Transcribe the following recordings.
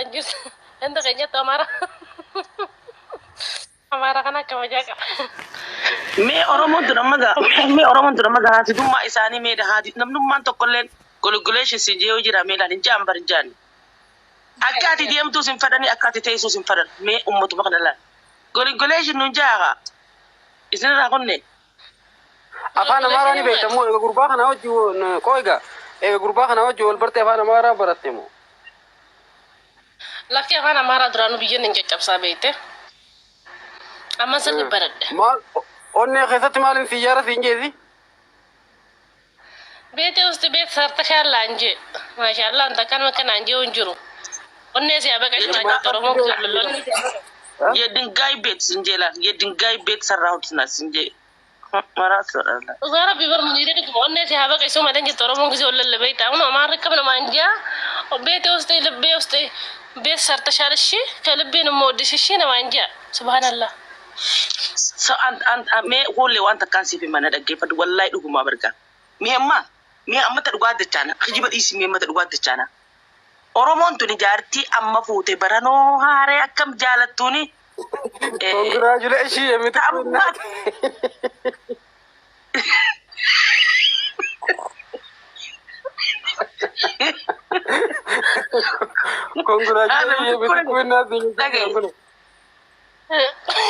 Jirtu. Ganda keenyatti Amaara. Amaara kana kabajaa qaba. Mee Oromoon tun amma gaa mee Oromoon tun amma gaa haasidummaa isaanii mee haati namnummaan tokkolleen golgoleeshin si jee jira mee laal hin jaan bar hin jaani. Akka ati deemtuus hin fedhani, akka ati teessuus hin fedhan, mee ummatuma kana laal. Golgoleeshin nun jaaha isinirraa kunne. Afaan Amaaraa ni beekta moo? Eega gurbaa kana wajji qoo eega gurbaa kana wajji wal barte afaan Amaaraa baratte moo? Lakki, afaan Amaaraa duraanuu biyyoon hin caccabsaa beekte. Amma sirri baradhe. Maal onnee keessatti maaliin xiyyaara siin jeesi? ቤቴ ውስጥ ቤት ሰርተሻል እንጂ ማሻአላህ አንተ kan makana እንጂ hin jiru. Onnee si abaqash naa Oromoo lolloonni. የድንጋይ ቤት ስንጄ laal የድንጋይ ቤት ሰራሁት ና ስንጄ መራት Dhugaa Rabbi bar muniiree dhuguma onnee si haa baqaysu malee jirtu Oromoon gisee ol lallabeeyta. Amma Amaarri akkam namaan jaa ቤቴ ውስጥ ልቤ ውስጥ ቤት ሰርተሻል እሺ ከልቤ ነው የምወድሽ እሺ namaan jaa subhaanallah. So an mee hullee waan takkaan siif hima, na dhaggeeffadhu, wallahi dhugumaa bargaa. Mee amma mee ammata dhugaa dachaana kijiba dhiisi, mee ammata dhugaa dachaana. Oromoon tuni jaartii amma fuute baranoo haaree akkam jaalattuuni. Congratulations የሚትኩ እናት። Congratulations የሚትኩ እናት.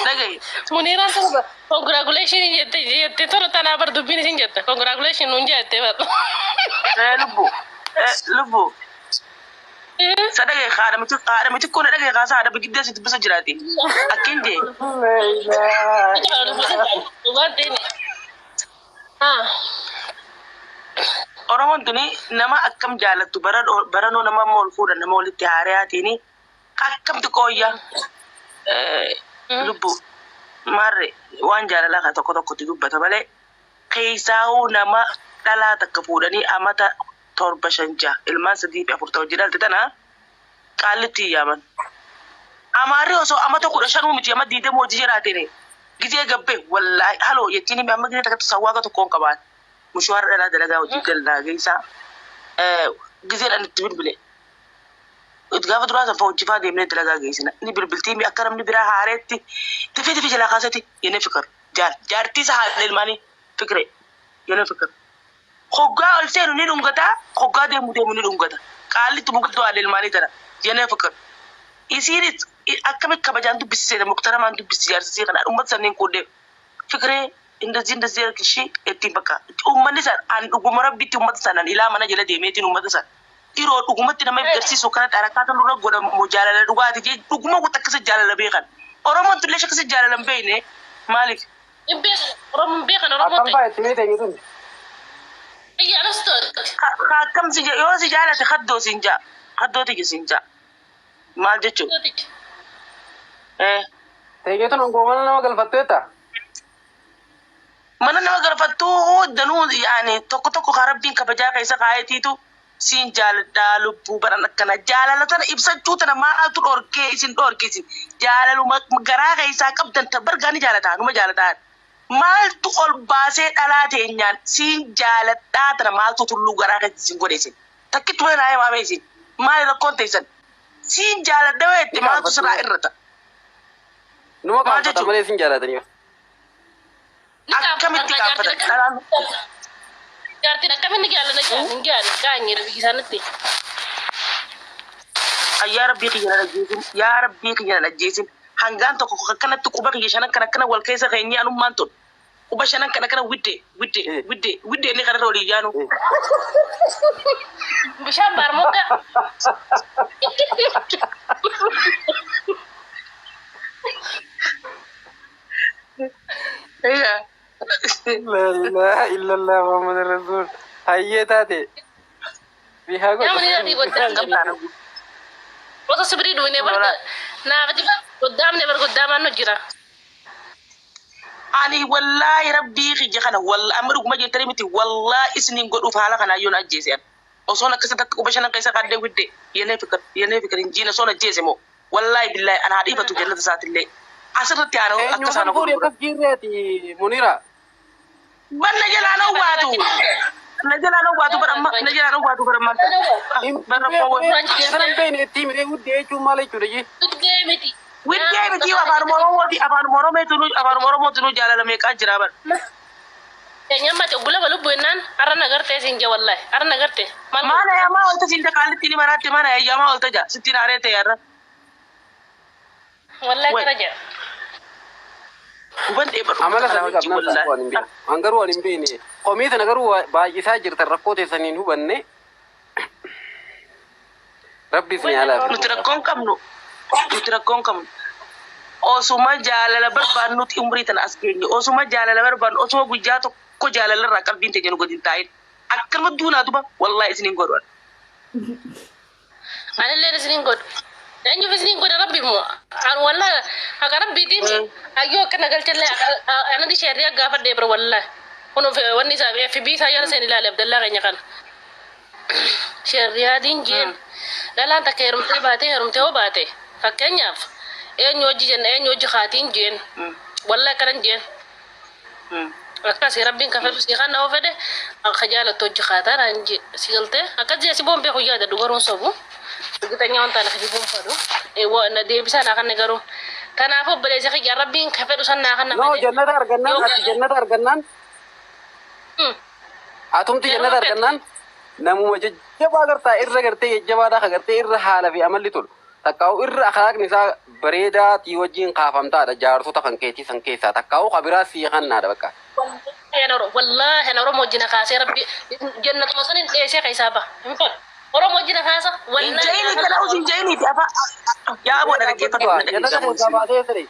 Dhagaye. Muniiraan sana congratulation jette jette tola tanaa bar dubbiin isin jette congratulation nuun jette bar. Lubbu lubbu. Sa dhagaye, haadha miti kun dhagaye kaasa haadha bigiddee si dubbisa jiraati. Akkin jee. Dhugaan ta'e. Oromoon tuni nama akkam jaalattu baranoo nama amma ol fuudhan nama walitti haarayaatiin akkam xiqqooyya lubbu maarre waan jaalalaa kan tokko tokkotti dubbata malee keessaa'uu nama dhalaa takka fuudhanii amata 7, 5, 6 ilmaan 3 fi 4 ta'u jedhalte tana qaallitti yaaman. Amaarri osoo amata 15 miti amma 20 hojii jiraateen gizee gabbee wallaahi haloo jettiin amma gizee takkatti sawwaaqa tokkoon qabaan. Mushaara dhalaa dalagaa hojii galnaa geessaa gizeen itti bilbile. Gaafa duraa sanfa hojii faa deemnee dalagaa geessina. Inni bilbiltii mi akka namni biraa haareetti tifee tifee jalaa kaasatti yennee fikir. Jaartii isa haadha ilmaanii fikire yennee fikir. Hoggaa ol seenu ni dhungata, hoggaa deemu deemu ni dhungata. Qaallitti muktuu haadha ilmaanii tana yennee fikir. Isiinis akkamitti kabajaan dubbisiseeta muktaramaan dubbisi jaarsisii kana uummata sanneen kuudhee fikiree እንደዚህ እንደዚህ እሺ ittiin bakka uummanni san an dhuguma rabbitti uummata sanan ilaa mana jala deemeetiin uummata san dhiroo dhugumatti nama garsiisu kana xarakkaata nurra godhamu jaalala dhugaati jee dhuguma guutu akkasa jaalala beekan. Oromoon tullee akkasa jaalala hin beekne maaliif? Hin beekan Oromoon beekan Oromoo Akkam ta'e. fa'aa itti mee teenye tun? Ayyaana Akkam si yoo si jaalate kaddoo siin jaa kaddoo tiyya siin jaa maal jechuudha? Teenye tun mana nama galfatteetta? Mana nama galfattuu danuu yaani tokko tokko kan rabbiin kabajaa keessa kaayetiitu siin jaaladhaa lubbuu baran akkana jaalala tana ibsachuu tana maaltu dhorkee isin dhorkee? Isin jaalaluma garaa keessaa qabdan ta bargaa ni jaalataa numa jaalataa maaltu ol baasee dhalaa teenyaan siin jaaladhaa tana maaltu tulluu garaa keessa isin godhe? Isin takkitti mana naa himaa isin maali rakkoon teessan? Siin jaaladha wayetti maaltu sirraa irrata? Numa Maal qaanfata jechuudha? malee sin jaalatanii. Akkamitti qaanfatan dhalaan? Jaartiin akkamitti jaalala hin jaallu gaanyee biyya isaanitti. Yaa rabbii kiyya na ajjeesin, yaa rabbii kiyya na ajjeesin. Hangaan tokko akkanatti quba kiyya shanan kan akkana wal keessa keenyee anummaan tun quba shanan kan akkana widde widde widde widde inni kanarra olii yaanu. Bishaan baar moggaa. La ilaha illallah Muhammad Rasul. Hayyee taate. Bihaa godhe. Namni adii goddaa. Osoo sibirii duwinee bar naafati goddaamne bar goddaamaan nu jira. Ani wallaahi rabbii kiyya kana wallaahi amma dhuguma jettanii miti, wallaahi isiniin godhuuf haala kanaa yoon ajjeese an. Osoon akkasitti akka quba shanan keessa kaadhee widde yenee fikir yenee fikir hin jiine osoon ajjeese moo wallaahi billaahi ana haadhiifatu jannata isaatillee asirratti haala akka Eenyu isaan kan fuudhe godhu. Akkas jirreeti Munira? Banna jalaan owwaatu. Na jalaa na waatu bara amma na jalaa na waatu bara amma. Bara koo Keessan hin beekne itti himee guddee jechuun maal jechuudha jee? Guddee miti. Widdee miti afaan Oromooti afaan Oromootu afaan Oromootu nu jaalala meeqaa jira bara. Keenyammaati obbula balubbu jennaan har'a nagartee siin jee wallaahi har'a nagarte. Maana yaa olta siin takaalitti ni maraatti maana yaa maa olta jaa sittiin aaree ta'e har'a. Wallaahi kara jaa. Guban dheebadhu. Amala sana qabnaan tokko waan hin beekne. An garuu waan hin beekne. Komii sana garuu baay'isaa jirtan rakkoo teessaniin hubanne. Rabbi isin haa laafu. Nuti rakkoon qabnu nuti rakkoon qabnu. Osuma jaalala barbaannuti umrii tana as geenye osuma jaalala barbaannu osuma guyyaa tokko jaalala irraa qalbiin teenya nu gadi hin taa'in akkanuma duunaa duba wallaahi isiniin godhu. Anillee isiniin godhu. Eenyuuf isiniin godha rabbi immoo an wallaahi haqa rabbiitiin ayyoo akkana galchallee anati sheerriyaa gaafadhee bira wallaahi. Kun wanni isaa FB isaa jala seen ilaale Abdallaa keenya kana. Sheerriyaadiin jeen dhalaan takka heerumtee baatee heerumtee hoo baate fakkeenyaaf eenyu hojii jenna eenyu hojii haatiin jeen wallaahi akkanan jeen. Akkasii rabbiin ka fedhu si kan nama fedhe akka jaalattu hojii haataa naan jee si galtee akkas jee si boon beeku yaada dubaruun sobu. እርግጠኛ waan taane fi boonfadhu. Na deebisaa naa kanne garuu. Kanaafuu obboleessa kiyya rabbiin ka fedhu san naa kanna No jannata argannaan ati jannata argannaan atumti jannata argannaan namuma jajjabaa gartaa irra gartee jajjabaadhaa gartee irra haala fi amalli tolu. Takkaa'u irra akhlaaqni isaa bareedaa tii wajjin kaafamtaadha jaarsota kan keetii san keessaa takkaa'u kabiraa sii kannaadha bakka. Wallaahi ana Oromoo wajjin kaasee rabbi jannatuma sanin dheesee keessaa baha. Hin fedhu. Oromoo wajjin kaasa Hin jeeni kana hin jeeni afaan yaa booda dhaggeeffatu. Jannata keessaa baatee siree.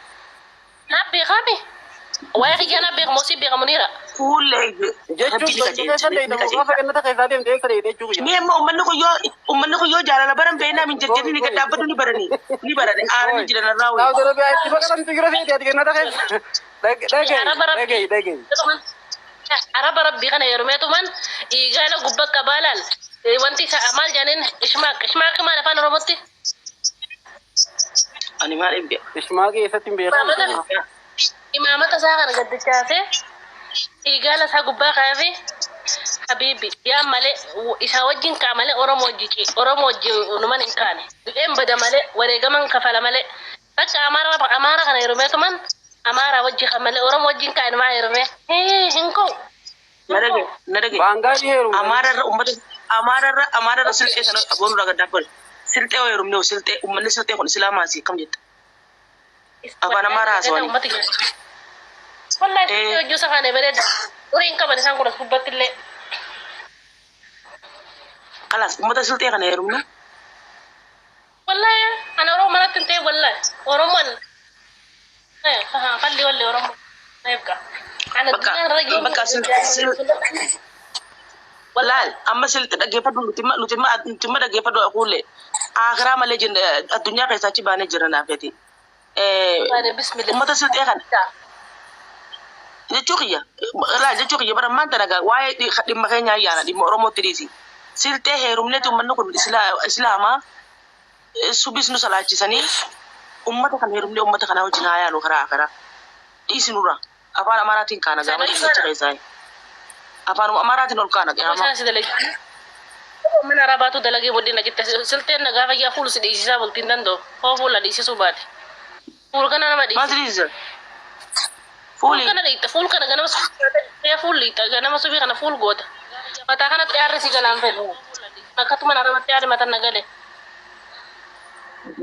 Na beekame. Waa'ee kiyyaa na beekamu si beekamu niira. Fuullee Jechuun keessa dheeydamu gaafa jannata keessaa deemte eessa dheeyde jechuudha. Mee immoo uummanni kun yoo jaalala baran beeknaa min jajjabni ni gad dhaabbatu ni barani ni barani aaranii jiran irraa Saawudi wayii. Arabiyaa itti baqatamtu jira seeti ati jannata keessa. Dhagahi dhagahi dhagahi. Araba rabbii kana heerumeetuman igaala gubbaa qabaa laal. Wanti isaa maal jedhaniin ishmaaq ishmaaq maal afaan Oromootti? Ani maal hin beeku. Ishmaaqii eessatti hin beekamu. Imaamata isaa kana gaddichaasee igaala isaa gubbaa kaa'ee habiibi yaa malee isaa wajjin ka'a malee Oromoo wajji Oromoo wajji numan hin kaane. Du'een bada malee wareegaman kafala malee. Bakka Amaara Amaara kana heerumeetuman Amaara wajji kan malee Oromoo wajjin kaa'e maa heerumee hin ka'u. Na dhagaye na dhagaye. Baangaa heerume. Amaararra uummata Amaararra Amaararra silxee sana aboonurraa gad dhaabbatu. Silxee yoo heerumne hoo silxee uummanni silxee kun islaamaasi kam jetta? Afaan Amaaraa haasawanii. Wallahi hojii isa kana bareeda. Horii hin qaban isaan kun as gubbatti illee. Kalaas uummata silxee kana heerumne. Wallahi ana Oromoo manatti hin ta'e wallahi Oromoon qalli walli Oromoo na ibqa. Ana Bakka bakka laal amma silxee dhaggeeffadhu nuti nuti nuti ma dhaggeeffadhu akuulle akiraa malee jenna addunyaa keessaa achi baanee jira naafeeti. Bismillah. Uummata silxee kana jechuu kiyya laal jechuu kiyya bara maanta nagaa waa'ee dhimma keenya ayyaana dhimma Oromootti dhiisi. Silxee heerumneeti uummanni kun islaamaa subis nu salaachisanii uummata kana heerumnee uummata kana wajjin haa yaalu karaa akiraa. Dhiisi nurra afaan Amaaraatiin kaana gaafa dhimmicha keessaa. Afaan Amaaraatiin ol kaana qiyaamaa. Isaan si dalagee. Mana arabaatu dalagee booddee na jette silteen na gaafa yaa fuulu si dhiisisaa bultiin danda'u. Hoo fuula dhiisisuu baate. Fuul kana nama Maal dhiisisa. si dhiisisa? Fuul Fuuli. kana dhiita fuul kana ganama subii fuul dhiita ganama subii kana fuul goota. Mataa kanatti aarri si galaan fedhu. Akkatuma arabatti aarri mataa na gale.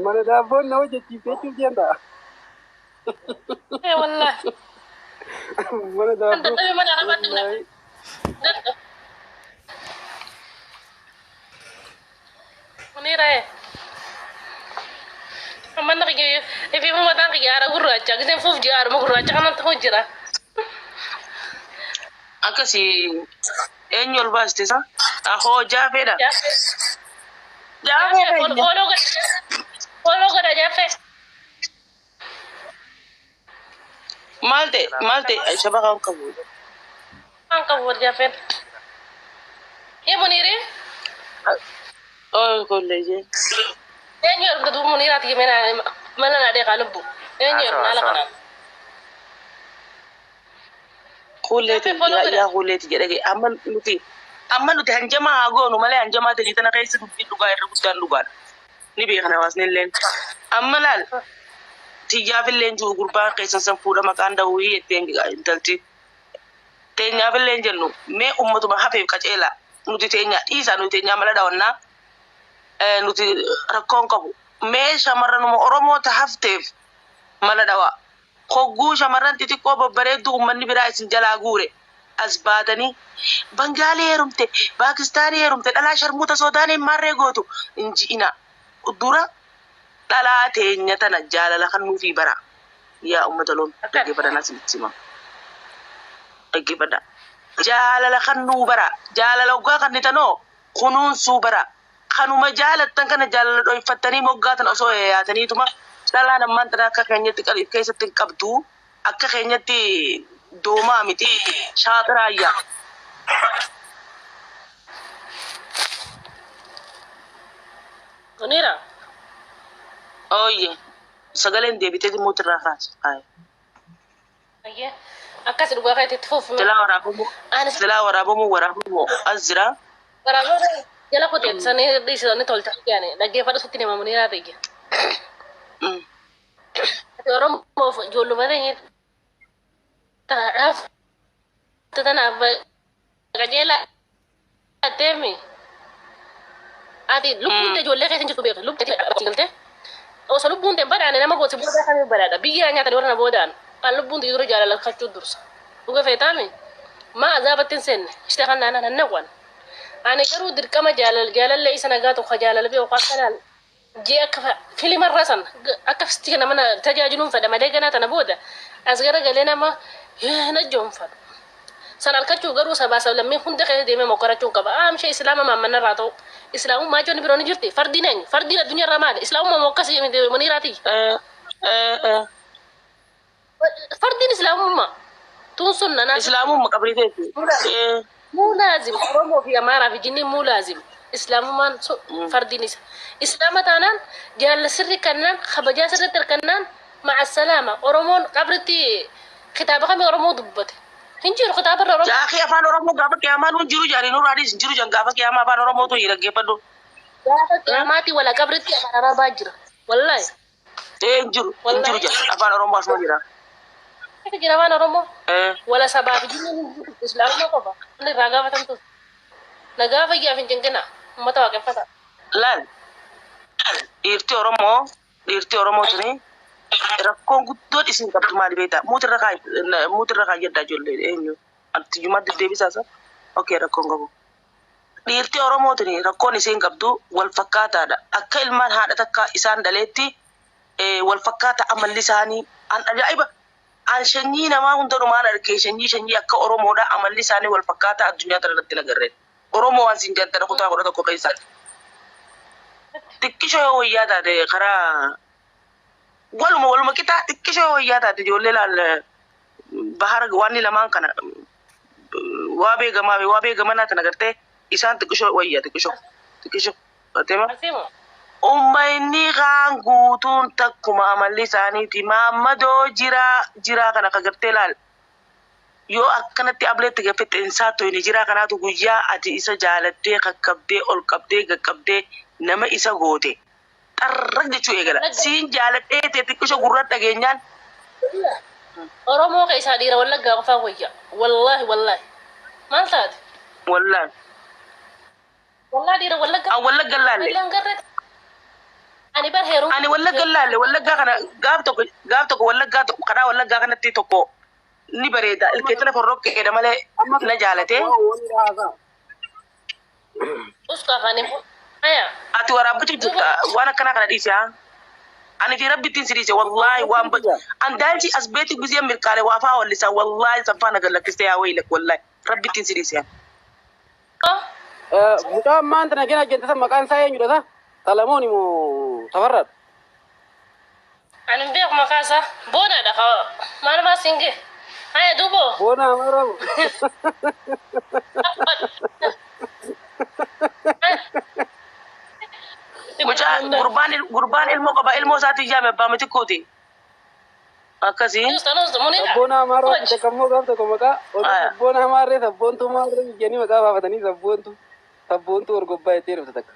Mana daabboon na hojjechiifte jechuuf deemta. Ee wallaahi. Mana Kan daabboo. dadhabe mana arabaatti na danda'u. Muniira ee. Amma na kiyya ifi mataan kiyya aara gurraacha giseen fuuf ji'a aaruma gurraacha kanan ta'u jira. Akkasii eenyu ol baaste isa? Ahoo jaafeedha. Jaaffee. Jaafee feenya. Fooloo godha. Fooloo godha jaaffee. Maal ta'e maal ta'e shabaqa hin qabu. Waan qabu wal jaaffeen. Ee Muniiri. Oh kolleejee. Eenyu erga duuba Muniiraati mana naa deeqaa lubbu. Eenyu erga haala kanaan. Kuulleeti yaa kuulleeti jedhee amma nuti Amma nuti hanjamaa haa goonu malee hanjamaa ta'e tana keessa dubbiin dhugaa irra guddaan dhugaadha. Ni beekna hawaasni illeen. Amma laal tiyyaaf illee jiru gurbaan keessan san fuudha maqaan dawwii jetteen intalti. Teenyaaf illee jennu mee ummatuma hafeef qaceela nuti teenyaa dhiisaa nuti teenyaa mala dhawannaa nuti rakkoon qabu. Mee shamarranuma Oromoo ta hafteef mala dhawaa. Hogguu shamarran xixiqqoo babbareedduu uummanni biraa isin jalaa guure as baatanii Bangaalii heerumte, Paakistaanii heerumte, dhalaa sharmuuta Soodaaniin maarree gootu hin ji'ina. Dura dhalaa teenya tana jaalala kan nuufii bara. Yaa uummata loon dhaggeeffadhaa naa isinitti hima. Dhaggeeffadhaa. Jaalala kan nuu bara. Jaalala hoggaa kan nitanoo kunuunsuu bara. Kanuma jaalattan kana jaalala dhoyfattanii moggaa tana osoo yaataniituma dhalaan ammaan tana akka keenyatti keessatti hin qabdu akka keenyatti doomaa miti shaaxiraayyaa. Munira. Ooyye sagaleen deebitee dhimmoota irraa kaase. Ayyee. Akkas dhugaa kan itti fufu. Silaa waraabamuu Anis silaa waraabamuu waraabamuu as jira. waraabota jala kuteessanii dhiisanii tolcha yaani dhaggeeffadhu sitti hima Muniraa ta'e. Ati Oromoof ijoolluma ta'e taanaaf tanaaf qajeelaa deemi. Ati lubbuun ijoollee keessa hin jirtu beektu lubbuun galte. Osoo lubbuun ta'e badhaane nama gooti boodaa kamii badhaadha biyya nyaatanii warra na boodaan kan lubbuun ta'e dura jaalala kachuu dursa. Dhuga feetaami maa azaabatti hin seenne ishee kan naannoo nan Ani garuu dirqama jaalal jaalallee isa nagaa tokko jaalala beeku akkanaan jee akka filimarra san akka fisti nama na tajaajiluun fedha malee ganaa tana booda as garagalee nama na fedha. San harkachuu garuu sabaa sablammii hunda keessa deemee mokkorachuun qaba. Aamshee islaama maammanarraa ta'u. Islaamummaa jechuun biroo ni jirti. Fardiin eenyu? Fardiin addunyaarraa maali? Islaamummaa moo akkas Muniiraati? Fardiin islaamummaa. Tuun sun nanaa. Islaamummaa qabrii teeti. Muu laazim Oromoo fi Amaaraa fi jinniin muu laazim. Islaamummaan fardiin isa. Islaama taanaan jaalala sirri kannaan kabajaa sirriitti hirkannaan ma'a salaama Oromoon qabritti kitaaba kamii Oromoo dubbate. Hin jiru kitaaba irra Oromoo. Jaakii afaan Oromoo gaafa qiyaamaa nuun jiru jaanii nurraa dhiis hin jiru jan gaafa qiyaamaa afaan Oromootu hin dhaggeeffadhu. Gaafa qiyaamaatii wala qabritti afaan Arabaa jira. Wallaahi. Hin jiru hin jiru jan afaan Oromoo asuma jira. Jira afaan Oromoo. Wala sabaa fi jinniin hin jiru. Islaamummaa qofa. Inni irraa gaafatamtu. Nagaa fayyaaf hin cinqina. Uummata waaqeffata. Laal dhiirti Oromoo tuni rakkoon guddoon isin qabdu maali beektaa? Muutirra kaay muutirra kaay jedhaa ijoollee eenyu? Atiyyummaa deddeebisaasa? Okei rakkoon qabu. Dhiirti Oromoo tuni rakkoon isiin qabdu wal fakkaataadha. Akka ilmaan haadha takka isaan dhaleetti wal fakkaata amalli isaanii an ajaa'iba. An sanyii namaa hundanumaan argee sanyii sanyii akka Oromoodha amalli isaanii wal fakkaata addunyaa tana irratti nagarreen. Oromoo waan siin jantana kutaa 11 keessaa. Xiqqishoo yoo wayyaa taate karaa waluma waluma qixaa xiqqishoo yoo wayyaa taate ijoollee laal bahara waan lamaan kana waa beekamaa fi waa beekamanaa tana gartee isaan xiqqishoo wayyaa xiqqishoo xiqqishoo gartee Asimoo. Uummanni kaan guutuun takkuma amalli isaaniiti maammadoo jiraa jiraa kana ka gartee laal yoo akkanatti ableetti gaffette insaa toyne jiraa kanaatu guyyaa ati isa jaalattee qaqqabdee ol qabdee qaqqabdee nama isa goote xarraq jechuu eegala. Siin jaaladhee ta'e xiqqishoo gurra dhageenyaan Oromoo keessaa dhiira wallaggaa qofaa wayya. Wallaahi wallaahi. Maal taate? Wallaahi. Wallaahi dhiira wallaggaa. An wallagga laalle. Wallaan garree. Ani bar heeruu. Ani wallagga laalle wallaggaa kana gaaf tokko gaaf tokko wallaggaa tokko karaa wallaggaa kanatti tokko ni bareeda. Ilkeettana forroqqeedha malee na jaalatee. Uska afaan hin. Aya. Ati waraabbitu jirta waan akkanaa kana dhiise haa. Ani fi rabbi ittiin si dhiise wallaahi waan an daalchi as beeti gizee mirkaane waa faa wallisaa wallaahi sanfaa na gallakkistee yaa waylak wallaahi rabbi ittiin si dhiise. Mucaan maanta nageen ajjante san maqaan isaa eenyudha sa? Salamoon moo Tafarraadha? Ani hin beeku maqaa isaa. Boonaadha maal maa siin gee. Aya duubo. Boona Amaramu. Mucaa gurbaan gurbaan ilmoo qaba ilmoo isaatiin yaame abbaa mitikkooti. Akkasii. Sabboona Amaaraa takka immoo gaaf tokko maqaa oduu sabboona Amaarree sabboontuu maarree jedhanii maqaa baafatanii sabboontuu sabboontuu orgobbaa jettee dhufte takka.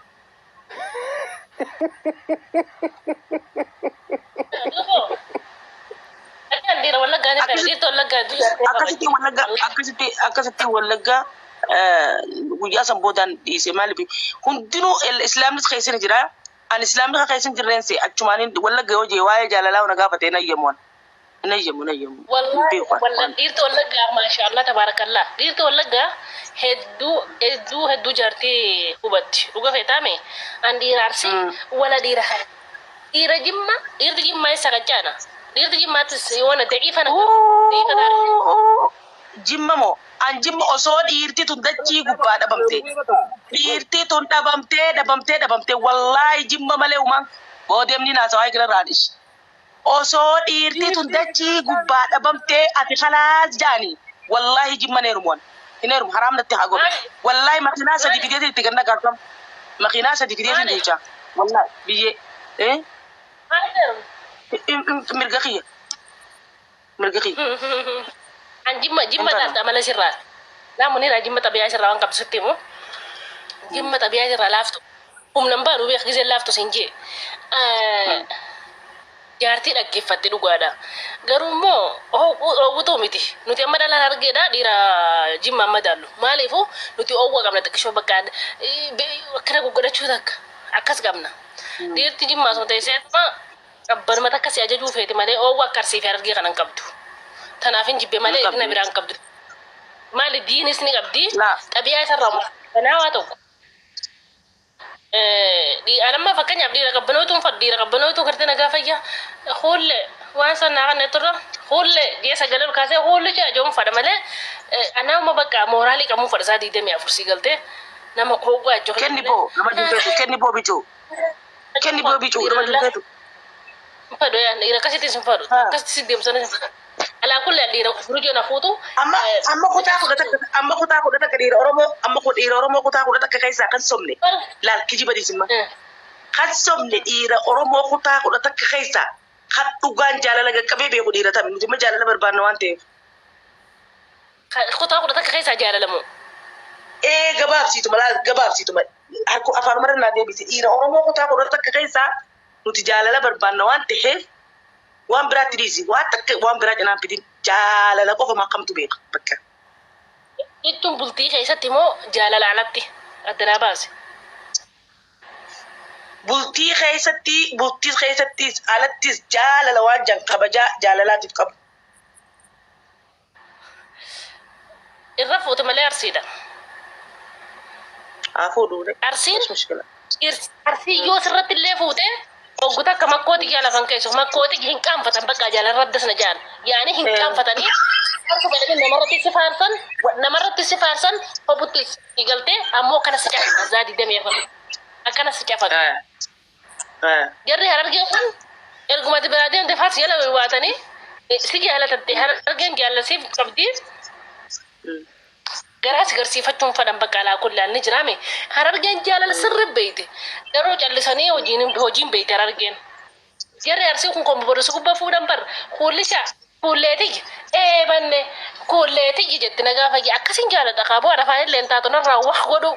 Akkasitti Wallagga, akkasitti Wallagga guyyaa san boodaan dhiise. Maaliif hundinuu islaamnis keessa ni jira. Ani islaamni ka keessa hin jirreen se achumaan Wallagga yoo jee waa'ee jaalalaa na gaafate hin ayyamu. Hin ayyamu, hin ayyamu. Wallahi, dhiirti Wallaggaa, maashaallah, tabaarakallah, dhiirti Wallaggaa hedduu hedduu hedduu jaartii hubatti. Dhuga feetaame an dhiira Arsii wala dhiira Harargee, dhiira Jimma, dhiirti Jimmaa isa qacaana, dhiirti Jimmaattis yoona da'iifa na da'iifa taate. Jimma moo? An Jimma osoo dhiirti tun dachii gubbaa dhabamte. Dhiirti tun dhabamtee dhabamtee dhabamtee, wallaahi Jimma malee uumaan boodeemni naasawaa eegala raadhish. Osoo dhiirti tun dachii gubbaa dhabamtee ati khalaas jaani, wallaahi Jimma hin heerumu. Hin heerumu, haraam natti haa godhu. Wallaahi makiinaa sadi fideetiin itti ganna gaafam. Makiinaa sadi fideetiin duucha. Wallaahi biyyee. Mirga kiyya. Mirga kiyya. An Jimma, Jimma laafta amala sirraa. Laamu ni Jimma xabiyaa sirraa waan qabdu sitti himu. Jimma xabiyaa sirraa laaftu. Humna hin baanu beek giseen laaftu siin jee. Jaartii dhaggeeffatte dhugaadha. Garuu immoo oowwutuu miti. Nuti amma dhalaan argeedha dhiira Jimma amma daallu. Maaliifu nuti oowwa qabna, xiqqishoo bakka akkana guggodhachuu takka akkas qabna. Dhiirti Jimmaa sun teessee qabbanuma takka si ajajuu feeti malee oowwa akka Arsii fi Harargee kana hin qabdu. Tanaaf hin jibbe malee idina biraa hin qabdu. Maali, diinis ni qabdi. Xabiyaa isarraa banaa waa tokko. Anamma fakkeenyaaf dhiira qabbanootuun fadhu, dhiira qabbanootuu gartee nagaa fayyaa huulle waan san naa kana turre huulle ji'a sagalee ol kaasee huulli ji'a joon fadha malee anaama bakka mooraalii qabuun fadha isaa 24 sii galtee nama hooggaa ijoo. Kenni boo nama dinteetu, kenni boo bicuu. Kenni boo bicuu nama dinteetu. Fadhu yaa dhiira akkasitti sin fadhu, akkasitti si deemsan alaa kulli dhiira furujoo na fuutu. Amma kutaa 11, amma kutaa 11 dhiira Oromoo, amma dhiira Oromoo kutaa 11 keessaa kan somne laal kijiba dhiisimma. Kan somne dhiira Oromoo kutaa 11 keessaa kan dhugaan jaalala qaqqabee beeku dhiira tami? Nuti immoo jaalala barbaanna waan ta'eef. Kutaa 11 keessaa jaalalamu. Ee, gabaabsiituma laal, gabaabsiituma harku afaan naa deebisi. Dhiira Oromoo kutaa 11 keessaa nuti jaalala barbaanna waan ta'eef waan biraatti dhiisi, waan takka waan biraa cinaan fidin, jaalala qofa makamtu beeka bakka. Jechuun bultii keessatti moo jaalala alatti addanaa baase? Bultii keessatti, bultii keessattis alattis jaalala waan jan kabajaa jaalalaatiif qabu. Irra fuute malee Arsiidha. Haa fuudhuure. Arsiin Mushkila. Arsii yoo sirratti illee fuute ogguta akka makkooti yaa lafan keessu makkooti hin qaanfatan, bakka jaalala raddas na jaan yaani hin qaanfatanii harka godhanii namarratti si faarsan, namarratti si faarsan, hobutti si galtee ammoo akkana si cafatan zaa 24 akkana si cafatu. Jarri Harargee kun erguma biraa deemte faarsi jala waatanii si jaalatatte. Harargeen jaalasiif qabdi. Garaa si garsiifachuun fadhan bakka alaa kullaan ni jiraame. Harargeen jaalala sirri beeyte. Garuu callisanii hojiin hojiin beeyte Harargeen. Jarri Arsii kun kombo boru gubbaa fuudhan bar kuullisha kuulleetiyyi eebanne kuulleetiyyi jetti nagaa fayyaa akkasiin jaaladha kaaboo afaan illee taatu narraa wax godhu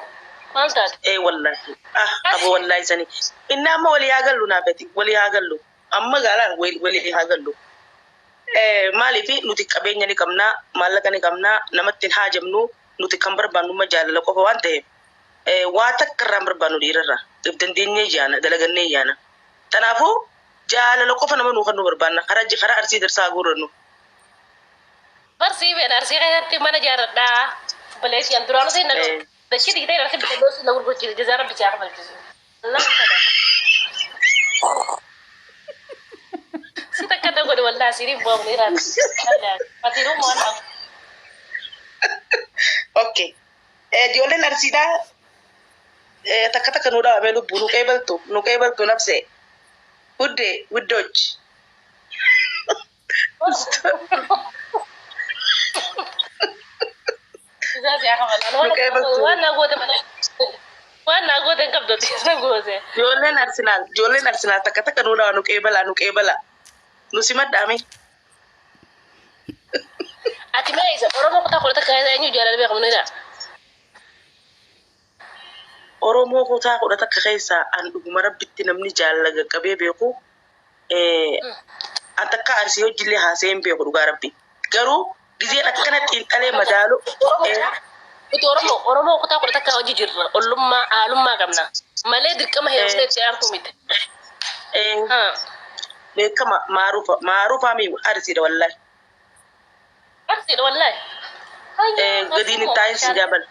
maal taate. Ee wallahi. Ah, abo wallahi sani. Inni amma walii haa gallu naafeti. Walii haa gallu. Amma gaalaan walii haa gallu. Maaliif nuti qabeenya ni qabnaa, maallaqa ni qabnaa, namatti hin haajamnu, nuti kan barbaannu amma jaalala qofa waan ta'eef. Waa takka irraa hin barbaannu dhiirarraa. If dandeenyee yaana, dalagannee yaana. Kanaafuu jaalala qofa nama nuu kan nu barbaanna. Karaa Arsii darsaa guurannu. Barsii fedha Arsii keessatti mana jaaradhaa. Baleessi an duraan osoo hin dachii digdee Arsii biqiltoota na gurgurchiise jazaa rabbi siyaa kafalchiisu. Si takka na godhe wallaahi siriif bu'amu ni raata. Ati rummaa waan Okay. Ijoolleen Arsiidhaa takka takka nu dhaabamee lubbuu nu qeebaltu, nu qeebaltu nafsee. Wuddee wuddooch. Jazaa siyaa kafalan. Waan na goote malee waan na goote hin qabdu na goote. Ijoolleen Arsenaal, ijoolleen Arsenaal takka takka nu dhaaba, nu qeebalaa, nu qeebalaa. Nu simadhaame. Ati mee isa Oromoo kutaa 11 keessa eenyu jaalala beekamu ni dha. Oromoo kutaa 11 keessaa an dhuguma rabbitti namni jaalala qaqqabee beeku an takka Arsii hojillee haasa'ee hin beeku dhugaa rabbi. Garuu gizeen akkana xiinxalee madaalu Nuti Oromoo kutaa 11 hojii jirra. Ollummaa haalummaa qabna. Malee dirqama heerumnee itti aantu miti. Beekama maaruufa maaruufaa mi Arsiidha wallaahi. Arsiidha wallaahi. Gadiin hin taa'in si jaabal.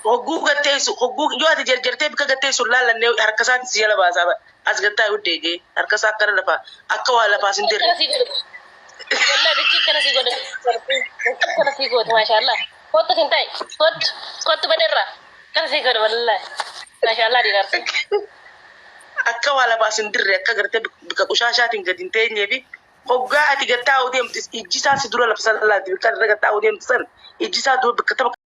Hogguu gatteessu hogguu yoo ati jarjartee bika gatteessu laalannee harka isaatiin si jala baasaa bara. As gattaa huddee jee harka isaa akkana lafaa akka waa lafaa sin dirre. Akkana sii godhe. Wallaahi dachii akkana sii godhe. Dachii akkana sii goote maashaallah. Kottu sin ta'i. Kottu kottu badeerra. Akkana sii godhe wallaahi. Maashaallah dhiiraarsi. Akka waa lafaa sin dirre akka gartee bika qushaashaatiin gadi hin teenyee fi hoggaa ati gattaa deemtu ijji isaa si dura lafa sana laatti bika irra gattaa deemtu san ijji isaa dura bikka tapha.